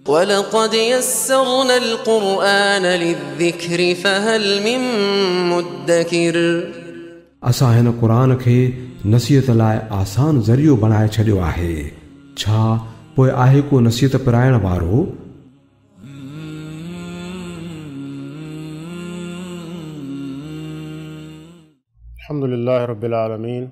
ولقد يسرنا القرآن للذكر فهل من مدكر. اسان هن قرآن کي نصيحت لاء آسان ذريعو بڻائي ڇڏيو آهي، ڇا پوء آهي ڪو نصيحت پرائڻ وارو؟ الحمد لله رب العالمين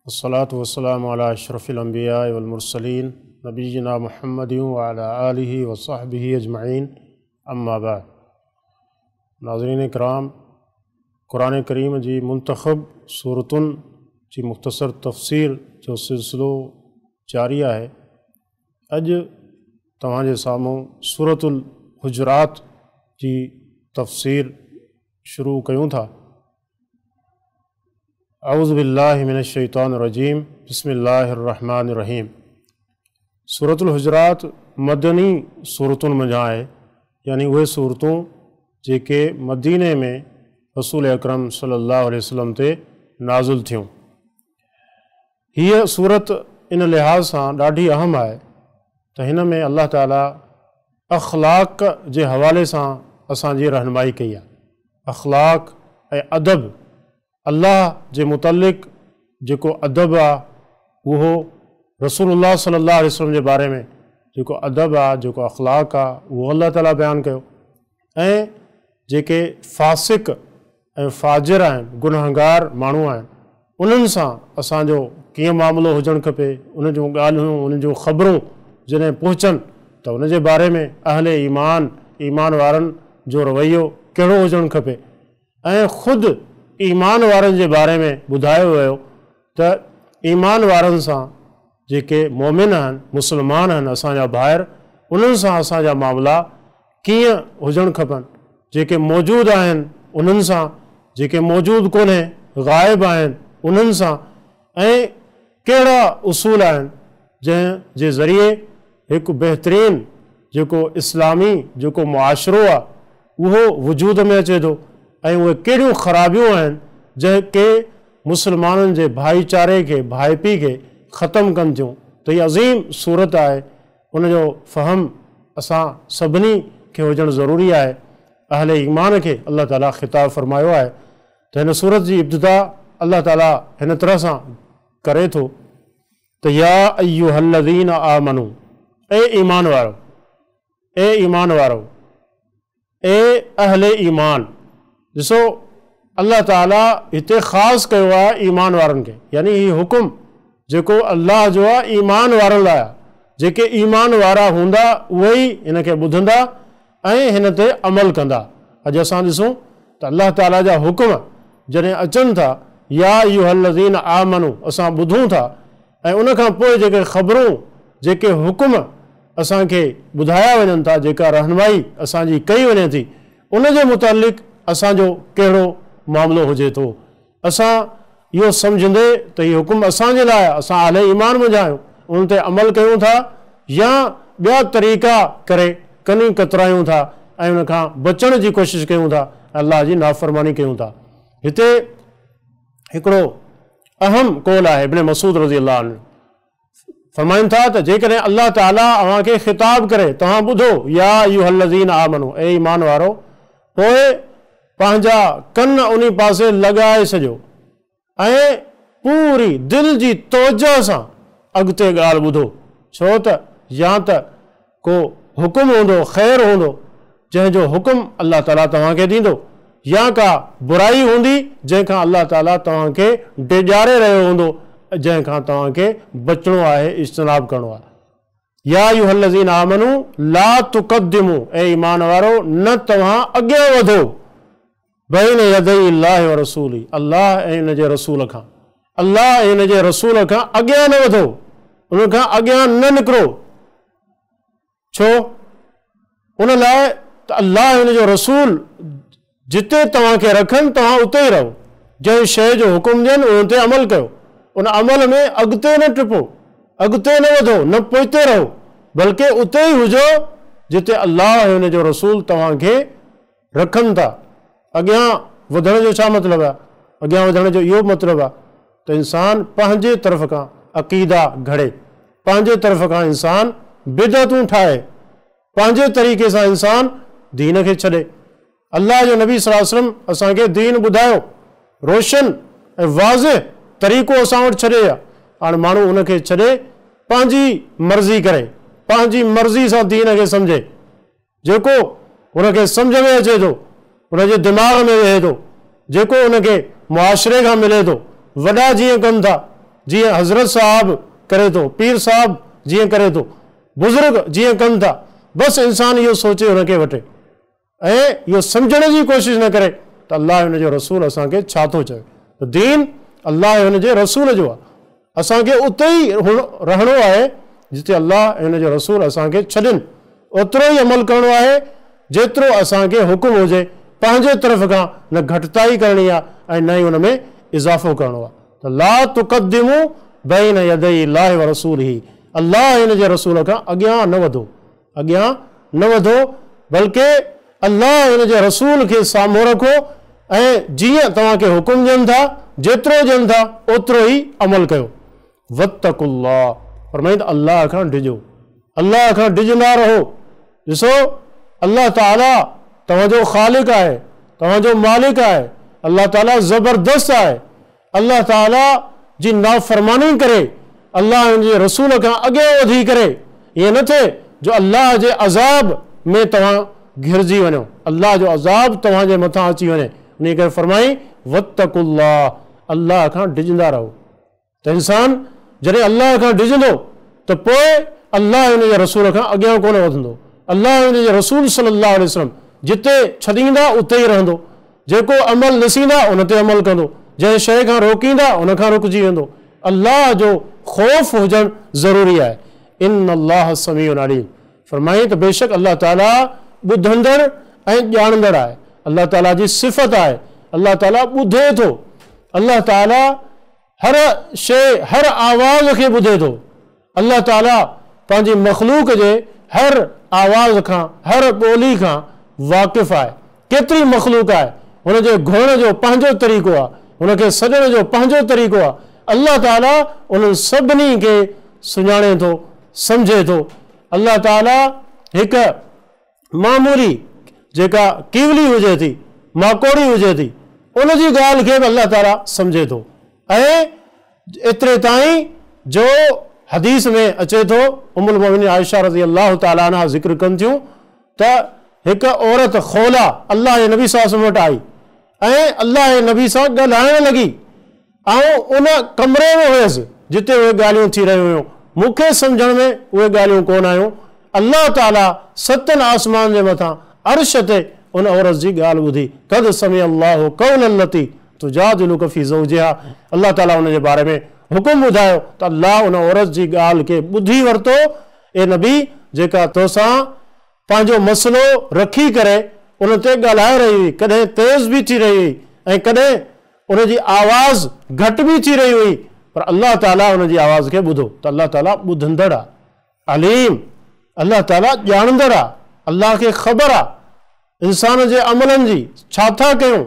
والصلاة والسلام علي اشرف الانبياء والمرسلين نبينا محمد وعلي آله وصحبه اجمعين اما بعد. ناظرين ڪرام، قرآن ڪريم جي منتخب سورتن جي مختصر تفسير جو سلسلو جاري آهي. اڄ توهان جي سامهون سورة الحجرات جي تفسير شروع ڪيون ٿا. اعوذ بالله من الشيطان الرجيم بسم الله الرحمن الرحيم. سورة الحجرات مدني سورتن منجهان آهي، يعني اهي سورتون جيڪي مديني ۾ رسول اڪرم صلي الله عليه وسلم تي نازل ٿيون. هيء سورت ان لحاظ سان ڏاڍي اهم آهي ته هن ۾ الله تعاليٰ اخلاق جي حوالي سان اسان جي رهنمائي ڪئي آهي. اخلاق ۽ ادب، الله جي متعلق جيڪو ادب آهي اهو رسول الله صلي الله عليه وسلم جي باري ۾ جيڪو ادب آهي، جيڪو اخلاق آهي اهو الله تعاليٰ بيان ڪيو ۽ جيڪي فاسق ۽ فاجر آهن، گنهگار ماڻهو آهن، انهن سان اسان جو ڪيئن معاملو هجڻ کپي، ان جون ڳالهيون، ان جون خبرون جڏهن پهچن ته ان جي باري ۾ اهل ايمان، ايمان وارن جو رويو ڪهڙو هجڻ کپي ۽ خود ايمان وارن جي باري ۾ ٻڌايو ويو ته ايمان وارن سان جيڪي مؤمن آهن، مسلمان آهن، اسان جا ڀائر، انهن سان اسان جا معاملا ڪيئن هجڻ کپن، جيڪي موجود آهن انهن سان، جيڪي موجود ڪونهي، غائب آهن، انهن سان ۽ ڪهڙا اصول آهن جنهن جي ذريعي هڪ بهترين جيڪو اسلامي جيڪو معاشرو آهي اهو وجود ۾ اچي ٿو ۽ اهي ڪهڙيون خرابيون آهن جيڪي مسلمانن جي ڀائيچاري کي، ڀائپي کي ختم ڪن ٿيون ته هي عظيم سورت آهي ان جو فهم اسان سڀني کي هجڻ ضروري آهي. اهل ايمان کي الله تعاليٰ خطاب فرمايو آهي ته هن سورت جي ابتدا الله تعاليٰ هن طرح سان ڪري ٿو ته يا ايها الذين آمنوا اي ايمان وارؤ، اي ايمان وارؤ، اي اهل ايمان. ڏسو الله تعاليٰ هتي خاص ڪيو آهي ايمان وارن کي، يعني هي حڪم جيڪو الله جو آهي ايمان وارن لاء آهي، جيڪي ايمان وارا هوندا اهي ئي هن کي ٻڌندا ۽ هن تي عمل ڪندا. اڄ اسان ڏسون ته الله تعاليٰ جا حڪم جڏهن اچن ٿا يا ايها الذين آمنوا اسان ٻڌون ٿا ۽ ان کان پوء جيڪي خبرون، جيڪي حڪم اسان کي ٻڌايا وڃن ٿا، جيڪا رهنمائي اسان جي ڪئي وڃي ٿي، ان جي متعلق اسان جو ڪهڙو معاملو هجي ٿو؟ اسان اهو سمجهندي ته هي حڪم اسان جي لاء آهي، اسان اهل ايمان منجهان آهيون، ان تي عمل ڪيون ٿا يا ٻيا طريقا ڪري ڪني ڪترايون ٿا ۽ ان کان بچڻ جي ڪوشش ڪيون ٿا ۽ الله جي نافرماني ڪيون ٿا. هتي هڪڙو اهم قول آهي ابن مسعود رضي الله عنه فرمائن ٿا ته جيڪڏهن الله تعالي اوهان کي خطاب ڪري توهان ٻڌو يا ايها الذين آمنو اي ايمان وارو پوء پنهنجا ڪن انهي پاسي لڳائي ڇڏيو ۽ پوري دل جي توجه سان اڳتي ڳالهه ٻڌو ڇو ته يا ته ڪو حڪم هوندو، خير هوندو، جنهن جو حڪم الله تعاليٰ توهان کي ڏيندو، يا ڪا برائي هوندي، جنهن کان الله تعاليٰ توهان کي ڊيڄاري رهيو هوندو، جنهن کان توهان کي بچڻو آهي، اجتناب ڪرڻو آهي. يا ايها الذين آمنوا لا تقدموا اي ايمان وارو نه توهان اڳيان وڌو، بين يدي الله ورسوله الله ۽ ان جي رسول کان، الله ۽ ان جي رسول کان اڳيان نه وڌو، ان کان اڳيان نه نڪرو. ڇو؟ ان لاء ته الله ۽ ان جو رسول جتي توهان کي رکن توهان اتي ئي رهو، جنهن شيء جو حڪم ڏين ان تي عمل ڪيو، ان عمل ۾ اڳتي نه ٽپو، اڳتي نه وڌو، نه پوئتي رهو، بلڪه اتي ئي هجو جتي الله ۽ ان جو رسول توهان کي رکن ٿا. اڳيان وڌڻ جو ڇا مطلب آهي؟ اڳيان وڌڻ جو اهو مطلب آهي ته انسان پنهنجي طرف کان عقيدا گهڙي، پنهنجي طرف کان انسان بدعتون ٺاهي. पंहिंजे तरीक़े सां इंसान दीन खे छॾे। अलाह जो नबी सल्लल्लाहु अलैहि वसल्लम असांखे दीन ॿुधायो, रोशन ऐं वाज़िह तरीक़ो असां वटि छॾे विया। हाणे माण्हू उनखे छॾे पंहिंजी मर्ज़ी करे, पंहिंजी मर्ज़ी सां दीन खे सम्झे, जेको हुनखे सम्झ में अचे थो, हुनजे दिमाग़ में वेहे थो, जेको हुनखे मुआशरे खां मिले थो, वॾा जीअं कनि था, जीअं हज़रत साहब करे थो, पीर साहब जीअं करे थो, बुज़ुर्ग जीअं कनि था, बसि इंसान इहो सोचे हुनखे वठे ऐं इहो सम्झण जी कोशिशि न करे त अलाह हुनजो रसूल असांखे छा थो चवे। त दीन अलाह हुनजे रसूल जो आहे, असांखे उते ई रहणो आहे जिते अलाह ऐं हुनजो रसूल असांखे छॾनि, ओतिरो ई अमल करिणो आहे जेतिरो असांखे हुकुम हुजे, पंहिंजे तरफ़ खां न घटिताई करणी आहे ऐं न ई हुन में इज़ाफ़ो करिणो आहे। त ला तुक़द्दिमू बैन यदई अल्लाह व रसूलिही, अलाह हुन जे रसूल खां अॻियां न वधो, अॻियां न वधो, बल्कि अलाह हुन जे रसूल खे साम्हूं रखो ऐं जीअं तव्हांखे हुकुम ॾियनि था, जेतिरो ॾियनि था ओतिरो ई अमल कयो। वत्तकुल्लाह, फरमाई त अलाह खां डिॼो, अलाह खां डिॼंदा रहो। ॾिसो अलाह ताला तव्हांजो ख़ालिक आहे, तव्हांजो मालिक आहे, अलाह ताला ज़बरदस्त आहे। अलाह ताला जी नाफ़रमानी करे, अलाह हुनजे रसूल खां अॻियां वधी करे, ईअं न थिए जो अलाह जे अज़ाब में तव्हां घिरजी वञो, अलाह जो अज़ाब तव्हांजे मथां अची वञे। उन करे फरमाई वत्तकुल्लाह, अलाह खां डिॼंदा रहो। त इंसान जॾहिं अलाह खां डिॼंदो त पोइ अलाह हुनजे रसूल खां अॻियां कोन वधंदो। अलाह हुनजे रसूल सल्लल्लाहु अलैहि वसल्लम जिते छॾींदा उते ई रहंदो, जेको अमल ॾिसींदा उन ते अमल कंदो, जंहिं शइ खां रोकींदा उन खां रुकिजी वेंदो। अलाह जो ख़ौफ़ हुजणु ज़रूरी आहे। इन अल्लाह समीउन अलीम, फरमाई त बेशक अलाह ताला ॿुधंदड़ ऐं ॼाणंदड़ आहे। अलाह ताला जी सिफ़त आहे, अलाह ताला ॿुधे थो, अलाह ताला हर शइ हर आवाज़ खे ॿुधे थो। अलाह ताला पंहिंजी मख़लूक जे हर आवाज़ खां, हर ॿोली खां वाक़िफ़ आहे। केतिरी मख़लूक आहे, हुनजे घुरण जो पंहिंजो तरीक़ो आहे, हुनखे सॼण जो पंहिंजो तरीक़ो आहे। अलाह ताला उन्हनि सभिनी खे सुञाणे थो, सम्झे थो। अलाह ताला हिकु मामूली जेका कीवली हुजे थी, माकोड़ी हुजे थी, उनजी ॻाल्हि खे बि अलाह ताला सम्झे थो। ऐं एतिरे ताईं जो हदीस में अचे थो, उम्मुल मोमिनीन आयशा रज़ी अल्लाह ताला अन्हा ज़िक्र कनि थियूं त हिकु औरत खोला अलाह जे नबी साहब वटि आई ऐं अलाह जे नबी सां ॻाल्हाइण लॻी। ऐं उन कमरे में हुयुसि जिते उहे ॻाल्हियूं थी रहियूं हुयूं, मूंखे सम्झण में उहे ॻाल्हियूं कोन आयूं। अलाह ताला सतनि आसमान जे मथां अर्श ते उन औरत जी ॻाल्हि ॿुधी। कद समी अल्लाह कौल लती तुजादिलुक फी ज़ौजिहा, अलाह ताला उनजे बारे में हुकुम ॿुधायो त अलाह उन औरत जी ॻाल्हि खे ॿुधी वरितो। ए नबी, जेका तोसां पंहिंजो मसइलो रखी करे उन ते ॻाल्हाए रही हुई, कॾहिं तेज़ बि थी रही हुई ऐं कॾहिं उनजी आवाज़ घटि बि थी रही हुई, पर अलाह ताला उनजी आवाज़ खे ॿुधो। त अलाह ताला ॿुधंदड़ आहे, अलीम, अलाह ताला ॼाणंदड़ आहे, अलाह खे ख़बर आहे इंसान जे अमलनि जी, छा था कयूं,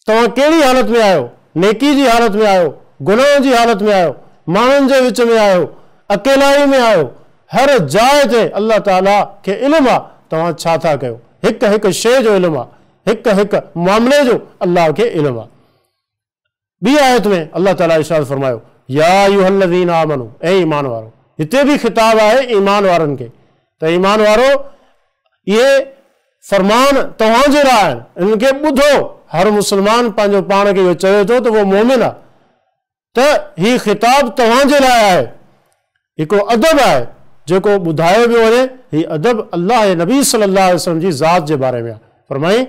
तव्हां कहिड़ी हालत में आहियो, नेकी जी हालत में आहियो, गुनाह जी हालत में आहियो, माण्हुनि जे विच में आहियो, अकेलाई में आहियो, हर जाइ ते अलाह ताला खे इल्मु आहे तव्हां छा था कयो। हिकु हिकु शइ जो इल्मु आहे, हिकु हिकु मामले जो अलाह खे इल्मु आहे। ॿी आयत में अलाह ताला इरशाद फरमायो, या अय्युहल्लज़ीना आमनू, ऐं ईमान वारो। हिते बि ख़िताब आहे ईमान वारनि खे, त ईमान वारो इहे फरमान तव्हांजे लाइ आहिनि, इन्हनि खे ॿुधो। हर मुसलमान पंहिंजो पाण खे इहो चवे थो त उहो मोमिन आहे, त हीउ ख़िताब तव्हांजे लाइ आहे। हिकिड़ो अदब आहे जेको ॿुधायो पियो वञे, हीउ अदब अलाह जे नबी सल्लल्लाहु अलैहि वसल्लम जी ज़ात जे बारे में आहे। फरमाई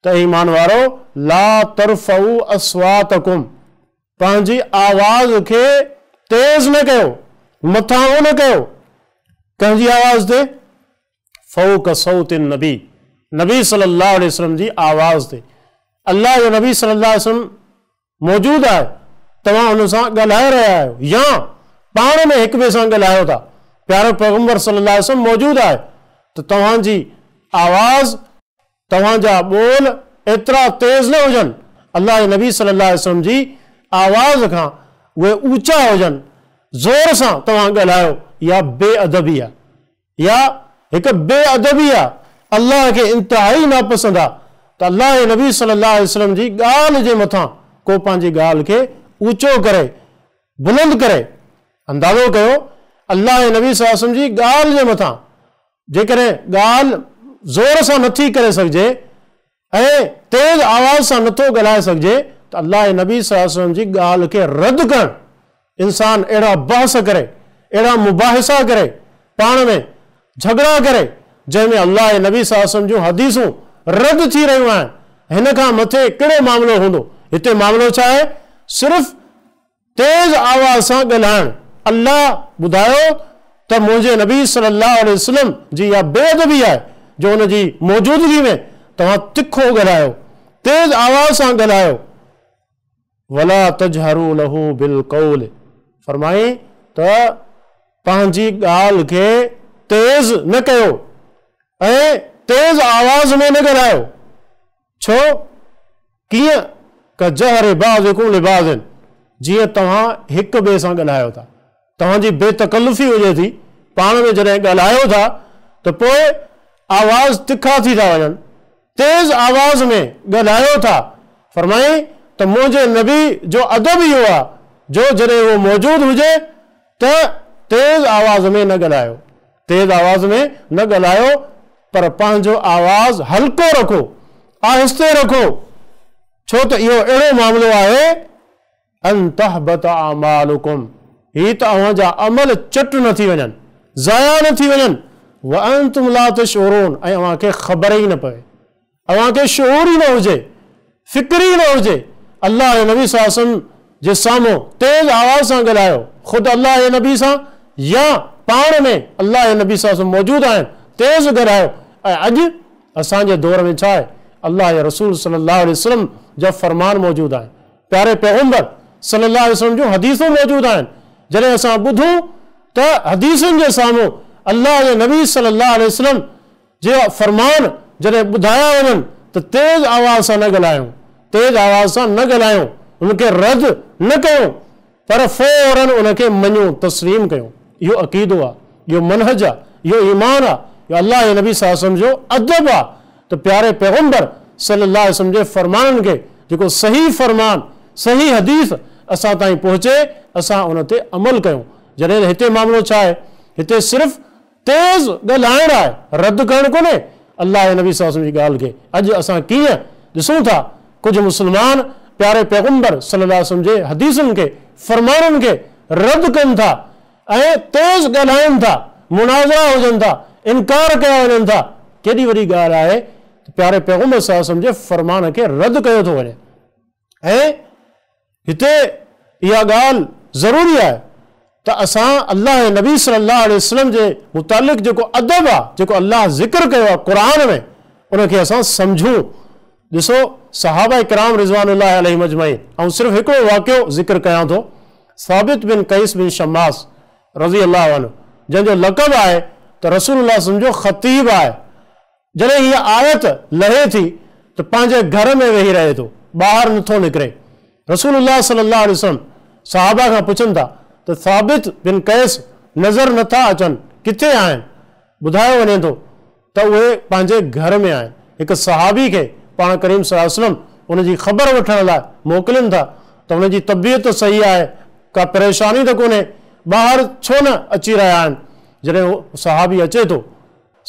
त ईमान वारो, ला तरफ़ऊ अस्वातकुम, पंहिंजी आवाज़ खे तेज़ न कयो, मथां न कयो। कंहिंजी आवाज़ ते? फ़ौक सौत नबी, नबी सल्लल्लाहु अलैहि वसल्लम जी आवाज़ ते। अलाह जो नबी सल्लल्लाहु अलैहि वसल्लम मौजूदु आहे, तव्हां हुन सां ॻाल्हाए रहिया आहियो या पाण में हिक ॿिए सां ॻाल्हायो था, प्यारो पैगम्बर सल्लल्लाहु अलैहि वसल्लम मौजूदु आहे, त तव्हांजी आवाज़, तव्हांजा ॿोल एतिरा तेज़ न हुजनि, अलाह जे नबी सल्लल्लाहु अलैहि वसल्लम जी आवाज़ खां उहे ऊंचा हुजनि, ज़ोर सां तव्हां ॻाल्हायो, इहा बेअदबी आहे, या هڪ بي ادبي آهي، الله کي انتهائي ناپسند آهي ته الله جي نبي صلي الله عليه وسلم جي ڳالهه جي مٿان ڪو پنهنجي ڳالهه کي اوچو ڪري، بلند ڪري. اندازو ڪيو الله جي نبي صلي الله عليه وسلم جي ڳالهه جي مٿان جيڪڏهن ڳالهه زور سان نٿي ڪري سگهجي ۽ تيز آواز سان نٿو ڳالهائي سگهجي ته الله جي نبي صلي الله عليه وسلم جي ڳالهه کي رد ڪرڻ، انسان اهڙا بحث ڪري، اهڙا مباحثا ڪري، پاڻ ۾ جهڳڙا ڪري، جنهن ۾ الله جي نبي صلي الله عليه وسلم جون حديثون رد ٿي رهيون آهن، هن کان مٿي ڪهڙو معاملو هوندو؟ هتي معاملو ڇا آهي؟ صرف تيز آواز سان ڳالهائڻ. الله ٻڌايو ته منهنجي نبي صلي الله عليه وسلم جي اها بي ادبي آهي جو ان جي موجودگي ۾ توهان تکو ڳالهايو، تيز آواز سان ڳالهايو. ولا تجهروا له بالقول فرمائين ته پنهنجي ڳالهه کي تيز نه ڪيو ۽ تيز آواز ۾ نه ڳالهايو. ڇو؟ ڪيئن؟ ڪجهر بعضڪم لبعض جيئن توهان هڪ ٻئي سان ڳالهايو ٿا. توهان جي بي تڪلفي هجي ٿي، پاڻ ۾ جڏهن ڳالهايو ٿا ته پوء آواز تکا ٿي ٿا وڃن، تيز آواز ۾ ڳالهايو ٿا. فرمائين ته منهنجي نبي جو ادب اهو آ جو جڏهن اهو موجود هجي ته تيز آواز ۾ نه ڳالهايو، تيز آواز ۾ نه ڳالهايو پر پنهنجو آواز هلڪو رکو، آهستي رکو، ڇو ته اهو اهڙو معاملو آهي، ان تحبط اعمالڪم، هي ته اوهان جا عمل چٽ نه ٿي وڃن، ضايع نه ٿي وڃن، وانتم لا تشعرون، ۽ اوهان کي خبر ئي نه پوي. اوهان کي شعور ئي نه هجي، فڪر ئي نه هجي، الله جي نبي صلي الله عليه وسلم جي سامهون تيز آواز سان ڳالهايو، خود الله جي نبي سان يا پاڻ ۾ الله جي نبي صلي الله عليه وسلم موجود آهن، تيز ڳالهايو ۽ اڄ اسان جي دور ۾ ڇا آهي؟ الله جي رسول صلي الله عليه وسلم جا فرمان موجود آهن، پياري پيغمبر صلي الله عليه وسلم جون حديثون موجود آهن، جڏهن اسان ٻڌون ته حديثن جي سامهون الله جي نبي صلي الله عليه وسلم جا فرمان جڏهن ٻڌايا وڃن ته تيز آواز سان نه ڳالهايون، تيز آواز سان نه ڳالهايون، ان کي رد نه ڪيون، پر فوراً ان کي مڃون، تسليم ڪيون. اهو عقيدو آ، اهو منهج آ، اهو ايمان آ، اهو الله جي نبي صلي الله عليه وسلم جو ادب آ ته پياري پيغمبر صلي الله عليه وسلم جي فرمانن کي جيڪو صحيح فرمان، صحيح حديث اسان تائين پهچي، اسان ان تي عمل ڪيون. جڏهن ته هتي معاملو ڇا آهي؟ هتي صرف تيز ڳالهائڻ آهي، رد ڪرڻ ڪونهي الله جي نبي صلي الله عليه وسلم جي ڳالهه کي. اڄ اسان ڪيئن ڏسون ٿا ڪجهه مسلمان پياري پيغمبر صلي الله عليه وسلم جي حديثن کي، فرمانن کي رد ڪن ٿا ۽ تيز ڳالهائن ٿا، مناظرا هجن ٿا، انڪار ڪيا وڃن ٿا. ڪيڏي وڏي ڳالهه آهي ته پياري پيغمبر صلي الله عليه وسلم جي فرمان کي رد ڪيو ٿو وڃي ۽ هتي اها ڳالهه ضروري آهي ته اسان الله جي نبي صلي الله عليه وسلم جي متعلق جيڪو ادب آهي، جيڪو الله ذڪر ڪيو آهي قرآن ۾، ان کي اسان سمجهون. ڏسو صحابه ڪرام رضوان الله عليهم اجمعين، آئون صرف هڪڙو واقعو ذڪر ڪيان ٿو، ثابت بن قيس بن شماس رضي الله عنه جنهن جو لقب آهي ته رسول الله صلي الله عليه وسلم جو خطيب آهي، جڏهن هيء آيت لهي ٿي ته پنهنجي گهر ۾ ويهي رهي ٿو، ٻاهر نٿو نڪري. رسول الله صلي الله عليه وسلم صحابه کان پڇن ٿا ته ثابت بن قيس نظر نٿا اچن، ڪٿي آهن؟ ٻڌايو وڃي ٿو ته اهي پنهنجي گهر ۾ آهن. هڪ صحابي کي پاڻ ڪريم صلي الله عليه وسلم ان جي خبر وٺڻ لاء موڪلين ٿا ته ان جي طبيعت صحيح آهي، ڪا پريشاني ته ڪونهي، ٻاهر ڇو نه اچي رهيا آهن؟ جڏهن اهو صحابي اچي ٿو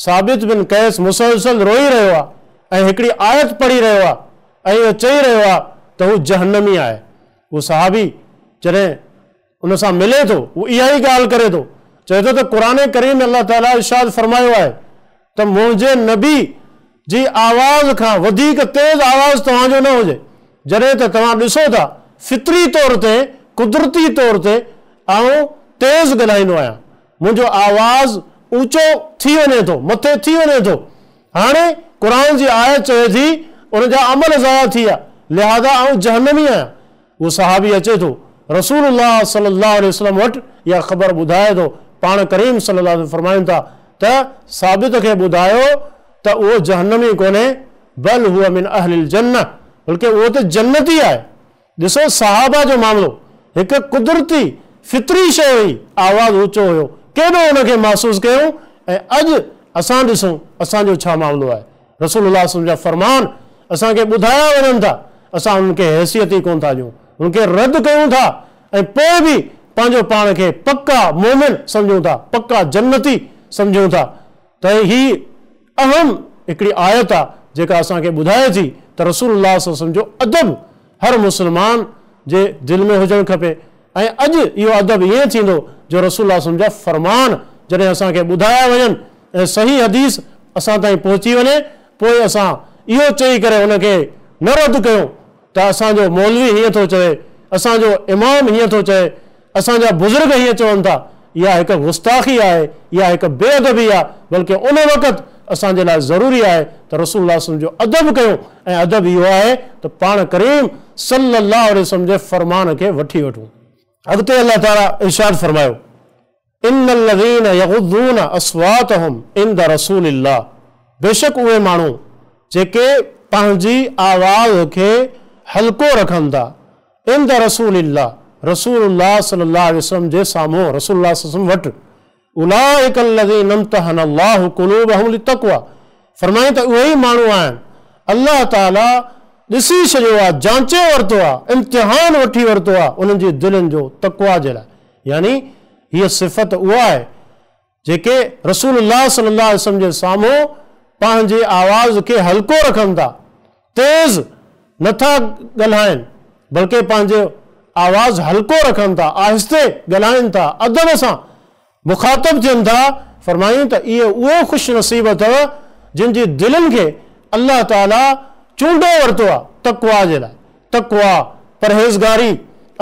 ثابت بن قيس مسلسل روئي رهيو آهي ۽ هڪڙي آيت پڙهي رهيو آهي ۽ اهو چئي رهيو آهي ته هو جهنمي آهي. اهو صحابي جڏهن ان سان ملي ٿو هو اها ئي ڳالهه ڪري ٿو، چئي ٿو ته قرآن ڪريم ۾ الله تعاليٰ ارشاد فرمايو آهي ته منهنجي نبي جي آواز کان وڌيڪ تيز آواز توهان جو نه هجي، جڏهن ته توهان ڏسو ٿا فطري طور تي قدرتي طور تي آئون تيز ڳالهائيندو آهيان، منهنجو آواز اوچو ٿي وڃي ٿو، مٿي ٿي وڃي ٿو. هاڻي قرآن جي آيت چوي ٿي، ان جا عمل ضايع ٿي ويا، لهٰذا آئون جهنمي آهيان. اهو صحابي اچي ٿو، رسول الله صلي الله عليه وسلم وٽ اها خبر ٻڌائي ٿو، پاڻ ڪريم صلي الله عليه وسلم فرمائن ٿا ته ثابت کي ٻڌايو ته اهو جهنمي ڪونهي، بل هو من اهل الجنة بلڪه اهو ته جنتي آهي. ڏسو صحابه جو معاملو هڪ قدرتي فطري شيء هئي، آواز اوچو هيو، ڪيڏو ان کي محسوس ڪيائون ۽ اڄ اسان ڏسون اسان جو ڇا معاملو آهي. رسول الله صلي الله عليه وسلم جا فرمان اسان کي ٻڌايا وڃن ٿا، اسان انهن کي حيثيت ئي ڪونه ٿا ڏيون، انهن کي رد ڪيون ٿا ۽ پوء به پنهنجو پاڻ کي پڪا مؤمن سمجهون ٿا، پڪا جنتي سمجهون ٿا. ته هي اهم هڪڙي آيت آ جيڪا اسان کي ٻڌائي ٿي ته رسول الله صلي الله عليه وسلم جو ادب هر مسلمان جي دل ۾ هجڻ کپي ۽ اڄ اهو ادب ائين ٿيندو جو رسول الله صلي الله عليه وسلم جا فرمان جڏهن اسان کي ٻڌايا وڃن ۽ صحيح حديث اسان تائين پهچي وڃي پوء اسان اهو چئي ڪري ان کي نه رد ڪيون ته اسان جو مولوي هيئن ٿو چوي، اسان جو امام هيئن ٿو چئي، اسان جا بزرگ هيئن چون ٿا، اها هڪ گستاخي آهي، اها هڪ بي ادبي آهي، بلڪه ان وقت اسان جي لاء ضروري آهي ته رسول الله صلي الله عليه وسلم جو ادب ڪيون ۽ ادب اهو آهي ته پاڻ ڪريم صلي الله عليه وسلم جي فرمان کي وٺي وٺون. اڳتي الله تعاليٰ ارشاد فرمايو. ان الذين يغضون اصواتهم عند رسول الله بيشڪ اهي ماڻهو جيڪي پنهنجي آواز کي هلڪو رکن ٿا عند رسول الله رسول الله صلي الله عليه وسلم جي سامهون رسول الله صلي الله عليه وسلم وٽ اولئک الذين امتحن الله قلوبهم للتقوي فرمائين ته اهي ئي ماڻهو آهن الله تعالي ڏسي ڇڏيو آهي جانچي ورتو آهي امتحان وٺي ورتو آهي انهن جي دلين جو تقويٰ جي لاء يعني هيء صفت اها آهي، جيڪي رسول الله صلي الله عليه وسلم جي سامهون پنهنجي آواز کي هلڪو رکن ٿا، تيز نه ٿا ڳالهائين، بلڪه پنهنجو آواز هلڪو رکن ٿا، آهستي ڳالهائين ٿا، ادب سان مخاطب ٿين ٿا، فرمايائين ته اهي اهي خوش نصيب اٿو، جن جي دلين کي الله تعاليٰ چونڊي ورتو آهي تقويٰ جي لاء. تقويٰ، پرهيزگاري،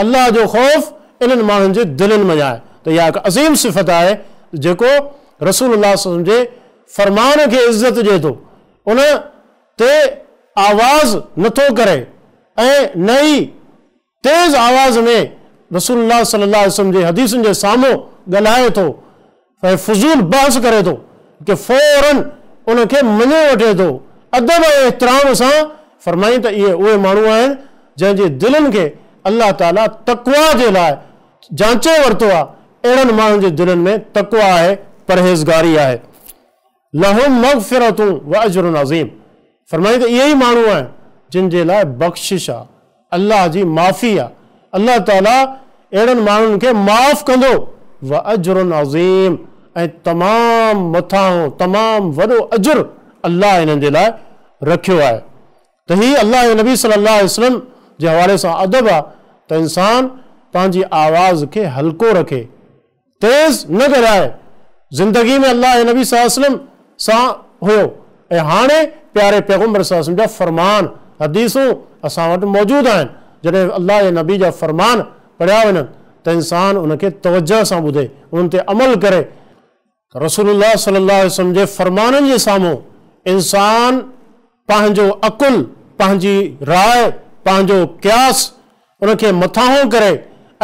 الله جو خوف انهن ماڻهن جي دلين ۾ آهي ته اها هڪ عظيم صفت آهي جيڪو رسول الله صلي الله عليه وسلم جي فرمان کي عزت ڏئي ٿو ان تي آواز نه ٿو ڪري ۽ نه ئي تيز آواز ۾ رسول الله صلي الله عليه وسلم جي حديثن جي سامهون ڳالهائي ٿو ۽ فضول بحث ڪري ٿو ڪه فوراً ان کي مڃي وٺي ٿو ادب ۽ احترام سان فرمائين ته اهي اهي ماڻهو آهن جنهن جي دلين کي الله تعالي تقويٰ جي لاء جانچي ورتو آهي اهڙن ماڻهن جي دلين ۾ تقويٰ آهي پرهيزگاري آهي لهم مغفرة واجر عظيم فرمائين ته اهي ئي ماڻهو آهن جن جي لاء بخشش آهي الله جي معافي آهي الله تعالي اهڙن ماڻهن کي معاف ڪندو واجر عظيم ۽ تمام مٿانهون تمام وڏو اجر الله انهن جي لاء رکيو آهي ته هي الله جي نبي صلي الله عليه وسلم جي حوالي سان ادب آهي ته انسان پنهنجي آواز کي هلڪو رکي تيز نه ڳالهائي. زندگي ۾ الله جي نبي صلي الله عليه وسلم سان هيو ۽ هاڻي پياري پيغمبر صلي الله عليه وسلم جا فرمان، حديثون، اسان وٽ موجود آهن. جڏهن الله جي نبي جا فرمان پڙهيا وڃن ته انسان ان کي توجه سان ٻڌي، انهن تي عمل ڪري. رسول الله صلي الله عليه وسلم جي فرمانن جي سامهون انسان پنهنجو عقل، پنهنجي راء، پنهنجو قياس ان کي مٿانهون ڪري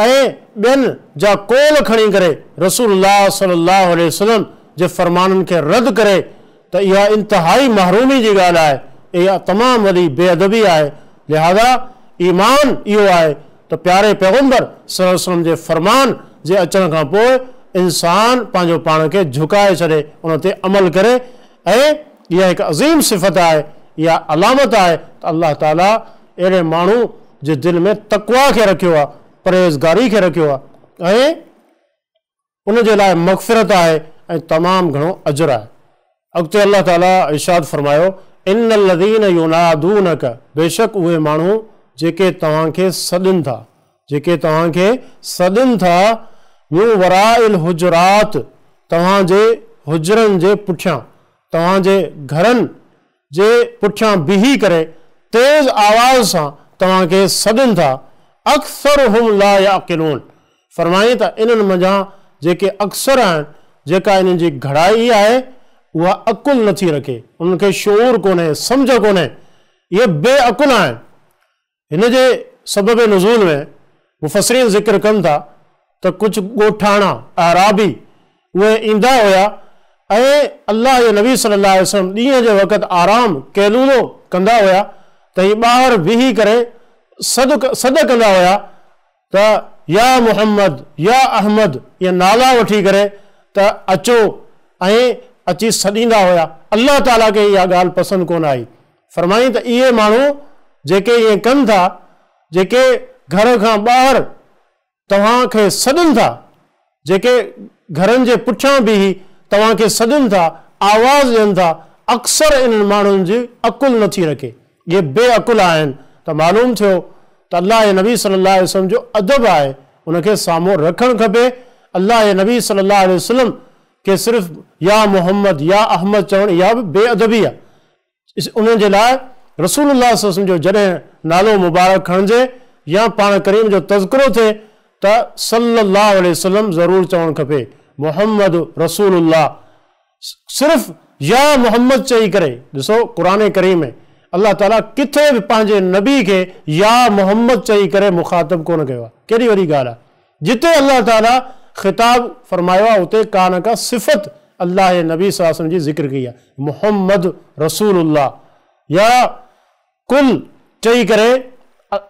۽ ٻين جا قول کڻي ڪري رسول الله صلي الله عليه وسلم جي فرمانن کي رد ڪري ته اها انتهائي محرومي جي ڳالهه آهي، اها تمام وڏي بي ادبي آهي، لهذا ايمان اهو آهي ته پياري پيغمبر صلي الله عليه وسلم جي فرمان جي اچڻ کان پوء انسان پنهنجو پاڻ کي جهڪائي ڇڏي ان تي عمل ڪري ۽ اها هڪ عظيم صفت آهي، اها علامت آهي ته الله تعاليٰ اهڙي ماڻهو جي دل ۾ تقويٰ کي رکيو آهي، پرهيزگاري کي رکيو آهي ۽ ان جي لاء مغفرت آهي ۽ تمام گهڻو اجر آهي. اڳتي الله تعاليٰ ارشاد فرمايو، ان الذين ينادونک بيشڪ اهي ماڻهو جيڪي توهان کي سڏن ٿا، جيڪي توهان کي سڏن ٿا، من وراء الحجرات توهان جي حجرن جي پٺيان، توهان جي گهرن جي پٺيان بيهي ڪري تيز آواز سان توهان کي سڏن ٿا، اڪثرهم لا يعقلون فرمائين ته انهن منجهان جيڪي اڪثر آهن، جيڪا انهن جي گهڻائي آهي، اها عقل نه ٿي رکي، انهن کي شعور ڪونهي، سمجهه ڪونهي، اهي بي عقل آهن. هن جي سبب نزول ۾ مفسرين ذڪر ڪن ٿا ته ڪجهه ڳوٺاڻا، اعرابي، اهي ايندا هيا ۽ الله جي نبي صلي الله عليه وسلم ڏينهن جي وقت آرام، قيلولو، ڪندا هيا ته هي ٻاهر بيهي ڪري سڏ سڏ ڪندا هيا ته يا محمد يا احمد اهي نالا وٺي ڪري ته اچو ۽ اچي سڏيندا هيا. الله تعاليٰ کي اها ڳالهه پسند ڪونه آئي. فرمائين ته اهي ماڻهو جيڪي ائين ڪن ٿا، جيڪي گهر کان ٻاهر توهان کي سڏن ٿا، جيڪي گهرن جي پٺيان بيهي توهان کي سڏن ٿا، آواز ڏين ٿا، اڪثر انهن ماڻهن جي عقل نٿي رکي، اهي بي عقل آهن. ته معلوم ٿيو ته الله جي نبي صلي الله عليه وسلم جو ادب آهي، ان کي سامهون رکڻ کپي. الله جي نبي صلي الله عليه وسلم کي صرف يا محمد يا احمد چوڻ اها به بي ادبي آهي. انهن جي لاء رسول الله صلي الله عليه وسلم جو جڏهن نالو مبارڪ کڻجي يا پاڻ ڪريم جو تذڪرو ٿئي ته صلي الله عليه وسلم ضرور چوڻ کپي. محمد رسول الله صرف يا محمد چئي ڪري ڏسو قرآن ڪريم ۾ الله تعاليٰ ڪٿي به پنهنجي نبي کي يا محمد چئي ڪري مخاطب ڪونه ڪيو آهي. ڪيڏي وڏي ڳالهه آهي. جتي الله تعاليٰ خطاب فرمايو آهي اتي ڪا نه ڪا صفت الله جي نبي صلي الله عليه وسلم جي ذڪر ڪئي آهي. محمد رسول الله يا قل چئي ڪري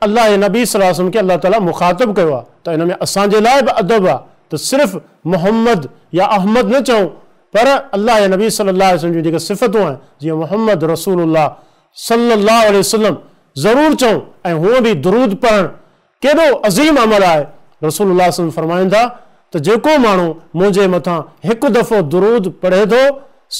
الله جي نبي صلي الله عليه وسلم کي الله تعاليٰ مخاطب ڪيو آهي ته ان ۾ اسان جي لاء به ادب آهي ته صرف محمد يا احمد نه چئون پر الله جي نبي صلي الله عليه وسلم جون جيڪي صفتون آهن جيئن محمد رسول الله صلي الله عليه وسلم ضرور چئون. ۽ هونء به درود پڙهڻ ڪيڏو عظيم عمل آهي. رسول الله صلي الله عليه وسلم فرمائن ٿا ته جيڪو ماڻهو منهنجي مٿان هڪ دفعو درود پڙهي ٿو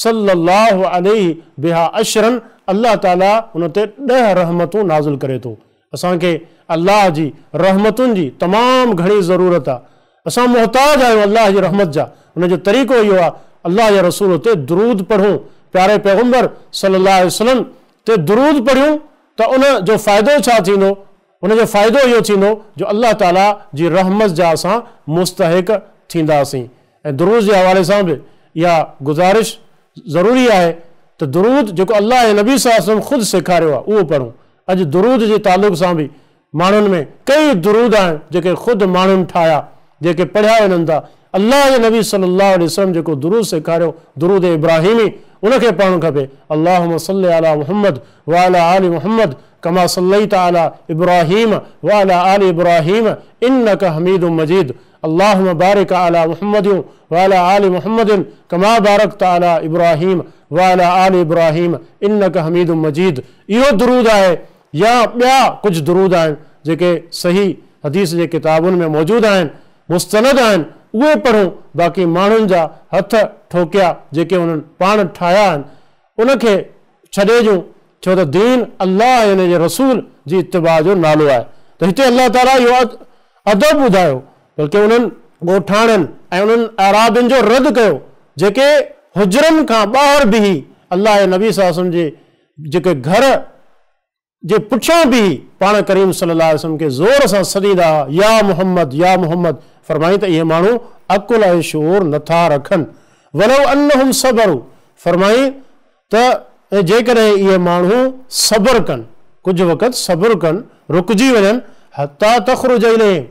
صلي الله عليه بها عشرا الله تعالي ان تي 10 رحمتون نازل ڪري ٿو. اسان کي الله جي رحمتن جي تمام گهڻي ضرورت آهي. اسان محتاج آهيون الله جي رحمت جا. ان جو طريقو اهو آهي الله جي رسول تي درود پڙهون، پياري پيغمبر صلي الله عليه وسلم تي درود پڙهيون ته ان جو فائدو ڇا ٿيندو؟ ان جو فائدو اهو ٿيندو جو الله تعاليٰ جي رحمت جا اسان مستحق ٿينداسين. ۽ درود جي حوالي سان به اها گذارش ضروري آهي ته درود جيڪو الله جي نبي صلي الله عليه وسلم خود سيکاريو آهي اهو پڙهون. اڄ درود جي تعلق سان به ماڻهن ۾ ڪيئي درود آهن جيڪي خود ماڻهن ٺاهيا، جيڪي پڙهيا وڃن ٿا. الله جي نبي صلي الله عليه وسلم جيڪو درود سيکاريو، درود ابراهيمي، ان کي پڙهڻ کپي. اللهم صل علي محمد وعلي آل محمد ڪما صليت علي ابراهيم وعلي آل ابراهيم انڪ حميد مجيد. اللهم بارڪ علي محمد وعلي آل محمد ڪما بارڪت علي ابراهيم وعلي آل ابراهيم انڪ حميد مجيد. اهو درود آهي يا ٻيا ڪجهه درود آهن جيڪي صحيح حديث جي ڪتابن ۾ موجود آهن، مستند آهن، اهي پڙهون. باقي ماڻهن جا هٿ ٺوڪيا جيڪي انهن پاڻ ٺاهيا آهن ان کي ڇڏي ڏيون، ڇو ته دين الله ۽ ان جي رسول جي اتباع جو نالو آهي. ته هتي الله تعاليٰ اهو ادب ٻڌايو، بلڪه انهن ڳوٺاڻن ۽ انهن اعرابين جو رد ڪيو جيڪي حجرن کان ٻاهر بيهي الله جي نبي صلي الله عليه وسلم جي جيڪي گهر جي پٺيان بيهي پاڻ ڪريم صلي الله عليه وسلم کي زور سان سڏيندا هئا، يا محمد يا محمد، فرمائين ته اهي ماڻهو عقل ۽ شعور نٿا رکن. ولو انهم صبروا، فرمائين ته ۽ جيڪڏهن اهي ماڻهو صبر ڪن، ڪجهه وقت صبر ڪن، رڪجي وڃن، حتيٰ تخرج اليهم،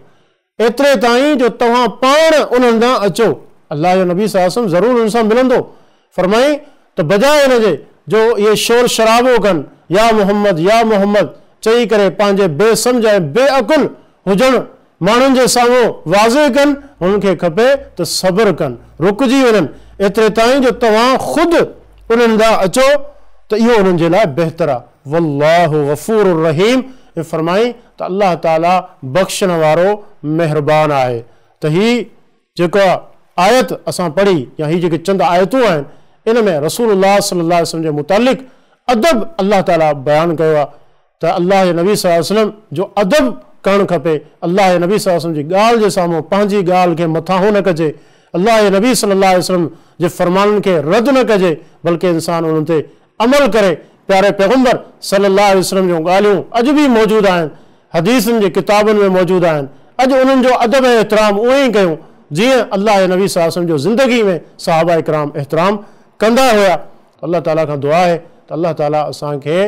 ايتري تائين جو توهان پاڻ انهن ڏانهن اچو، الله جو نبي صلي الله عليه وسلم ضرور انهن سان ملندو. فرمائين ته بجاء ان جي جو اهي شور شرابو ڪن، يا محمد يا محمد چئي ڪري پنهنجي بي سمجهه ۽ بي عقل هجڻ ماڻهن جي سامهون واضح ڪن، هنن کي کپي ته صبر ڪن، رڪجي وڃن، ايتري تائين جو توهان خود انهن ڏانهن اچو ته اهو انهن جي لاء بهتر آهي. والله غفور رحيم ۽ فرمائين ته الله تعالي بخشڻ وارو مهربان آهي. ته هي جيڪا آيت اسان پڙهي يا هي جيڪي چند آيتون آهن ان ۾ رسول الله صلي الله عليه وسلم جي متعلق ادب الله تعالي بيان ڪيو آهي ته الله جي نبي صلي الله عليه وسلم جو ادب ڪرڻ کپي، الله جي نبي صلي الله عليه وسلم جي ڳالهه جي سامهون پنهنجي ڳالهه کي مٿانهون نه ڪجي، الله جي نبي صلي الله عليه وسلم جي فرمانن کي رد نه ڪجي بلڪه انسان انهن تي عمل ڪري. پياري پيغمبر صلي الله عليه وسلم جون ڳالهيون اڄ به موجود آهن، حديثن جي ڪتابن ۾ موجود آهن. اڄ انهن جو ادب ۽ احترام اونئين ئي ڪيون جيئن الله جي نبي صلي الله عليه وسلم جو زندگي ۾ صحابه ڪرام احترام ڪندا هيا. الله تعالي کان دعا آهي ته الله تعالي اسان کي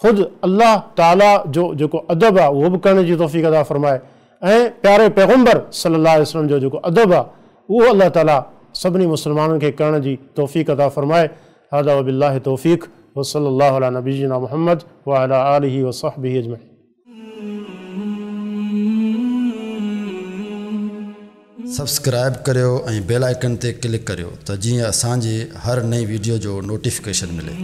خود الله تعالي جو جيڪو ادب آهي اهو به ڪرڻ جي توفيق عطا فرمائي ۽ پياري پيغمبر صلي الله عليه وسلم جو جيڪو ادب آهي اهو الله تعالي سڀني مسلمانن کي ڪرڻ جي توفيق عطا فرمائي. هذا وبالله التوفيق وصلى الله على نبينا محمد وعلى آله وصحبه اجمعين. سبسڪرائب ڪريو ۽ بيل آئيڪن تي ڪلڪ ڪريو ته جيئن اسان جي هر نئين وڊيو جو نوٽيفڪيشن ملي.